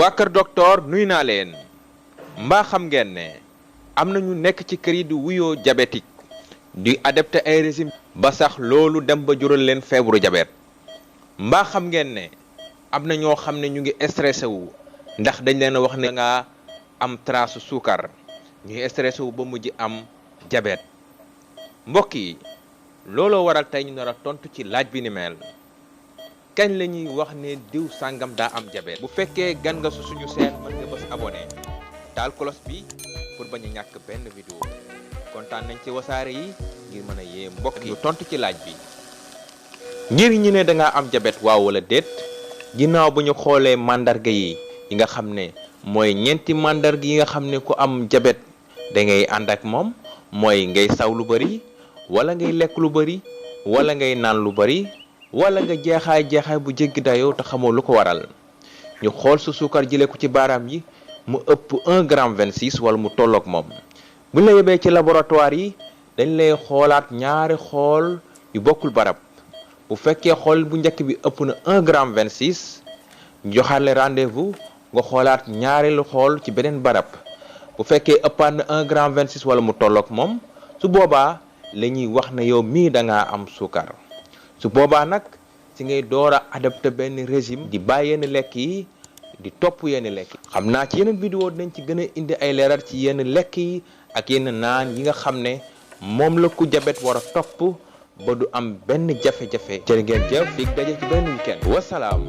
waa kër docteur nuy naa leen mbaa xam ngeen ne am na ñu nekk ci kër yi di wuyoo diabétique di adopté ay régime ba sax loolu dem ba jural leen feebaru diabète mbaa xam ngeen ne am na ñoo xam ne ñu ngi stressé wu ndax dañ leen a wax ne nga am trace suukar ñuy stressé wu ba mujj am diabète mbokk yi looloo waral tey ñu nar a tontu ci laaj bi ni mel kañ la ñuy wax ne diw sàngam daa am diabète bu fekkee gan nga su suñu seen mën nga bës abonné taal cloche bi pour bañ a ñàkk benn vidéo kontaan nañ ci wasaare yi ngir mën a yee mbokk yi ñu tontu ci laaj bi ngir ñi ne dangaa am diabète waaw wala déet ginnaaw bu ñu xoolee mandarga yi nga xam ne mooy ñeenti mandarga yi nga xam ne ku am diabète da ngay ànd ak moom mooy ngay saw lu bari wala ngay lekk lu bari wala ngay naan lu bari wala nga jeexaay bu jéggi dayoo te xamoo lu ko waral ñu xool su suukar jëlee ko ci baaraam yi mu ëpp 1 gramme 26 wala mu tolloog moom buñ la yóbbee ci laboratoire yi dañ lay xoolaat ñaari xool yu bokkul barab bu fekkee xool bu njëkk bi ëpp na 1 gramme 26 joxaat le rendez-vous nga xoolaat ñaareelu xool ci beneen barab bu fekkee ëppaat na 1 gramme 26 wala mu tolloog moom su boobaa la ñuy wax ne yow mii da ngaa am suukar su boobaa nag ci ngay door a adopté benn régime di bàyyi yenn lekk yi di topp yenn lekk yi xam naa ci yeneen vidéo dinañ ci gën a indi ay leeral ci yenn lekk yi ak yenn naan yi nga xam ne moom la ku diabète war a topp ba du am benn jafe-jafe jërë ngeen jëf fii daje ci benn weekend wasalaam